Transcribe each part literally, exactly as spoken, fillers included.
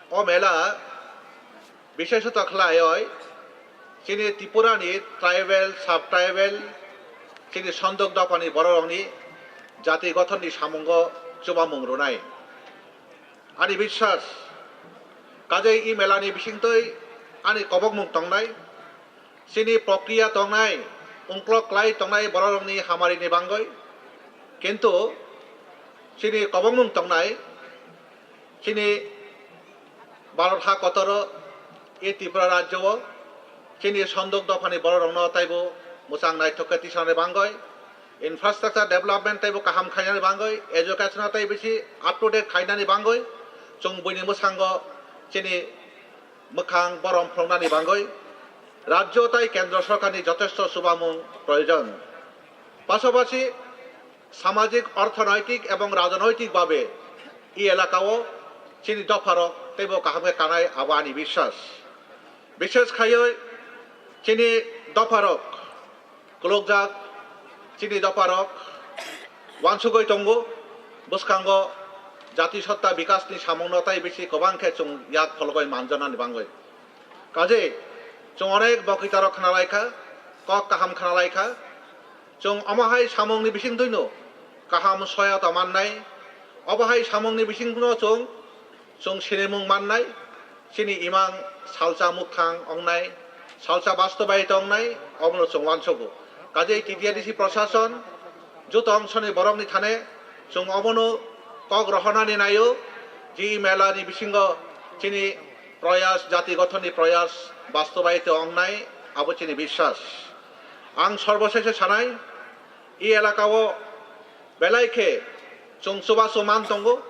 O mela bishesoto khlaioi chini Tripura ni tribal, sub-tribal, chini sondok dopha ni borok rok ni jati gothon ni samungo chubamung rwnai. Ani biswas, kajei e mela ni bisingtwi ani kobokmung tongnai, chini prokriya tongnai, ungklok klai tongnai borok rok ni hamari ni bangwi. Kintu chini kobokmung tongnai, chini Bharat ha kotoro, e Tripura rajyo o, chini sondok dopha ni borok rok no taibo mwchang naithok khe tisani bangwi, infrastructure development taibo kaham khainani bangwi, education o tai bisi up to date khainani bangwi, chwng buini mwsango chini mwkhang borom phunuknani bangwi rajyo tai kendro sorkarni jotesto chubamung proyojon. Pasapasi samajik, orthonoitik ebong rajnoitik babe e elakao chini dopharok teibo kaham khe kanai, abo ani biswas. Bishes khaiwi chini dopharok kulukjak, chini dopharok wansugwi tongo, bwskango jati sotta bikasni samungno tai bisi kwbang khe chwng yak phologwi manjanani bangwi. Kajei chwng onek bokhitarok khna lai kha, kok kaham khna lai kha, chwng omo hai samungni bisingtwino kaham soyata mannai, obo hai samungni bisingtwino chwng chwng sinimung mannai, chini imang salsa mukthang ongnai, salsa bastobaito ongnai, obono chwng uansugo. Kajei T T A D C prosason joto ongsoni borokni thane chwng obono kok rohornani naio, je e mela ni bisingo chini proyas, jati gothon ni proyas bastobaito ongnai, abo chini biswas. Ang sorbosheso sanai, e elakao belai khe chwng chubachu man tongo,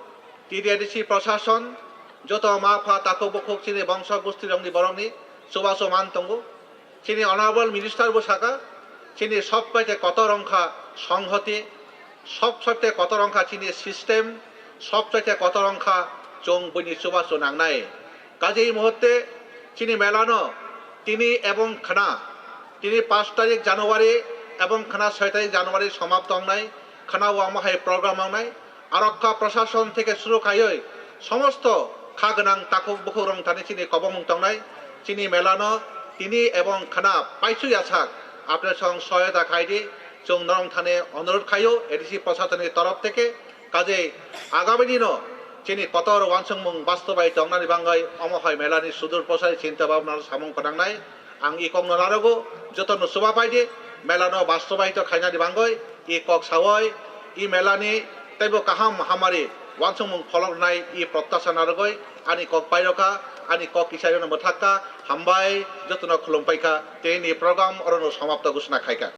T T A D C prosason, joto ma pha takhuk bukhuk chini bongso gusti rokni borokni chubachu man tongo. Chini honorable minister bo saka, chini sobchaite kotor wngkha songhoti, sobchaite kotor wngkha chini system, sobchaite kotor wngkha chwng buini chubachu nangnai. Kajei muhurte chini melano tini ebong khna, tini pash tarik January ebong khna soi tarik January somapto wngnai, khna o omo hai program wngnai. Arokha prosason theke suru khaioi somosto kha gwnang takhuk bukhuk rok thani chini kobomung tongnai. Chini melano tini ebong khna paisui asak apre song soyota khaidi, chwng norok thani onurodh khaio A D C prosasonni torof theke. Kajei agamini no chini kotor uansukmung bastobai tongnani bangwi omo hai melani sudur posai chinta bhabna samung phanangnai. Ang i kokno narogo, jotono chuba paidi, melano bastobaito khainani bangwi i kok sawi, i melani teibo kaham hamari uansukmung pholoknai i protyasha narogwi ani kok pairokha, ani kok kisai rokno mwthakha. Hambai, jotono khulum paikha. Tini program orono samapto ghosona khaikha.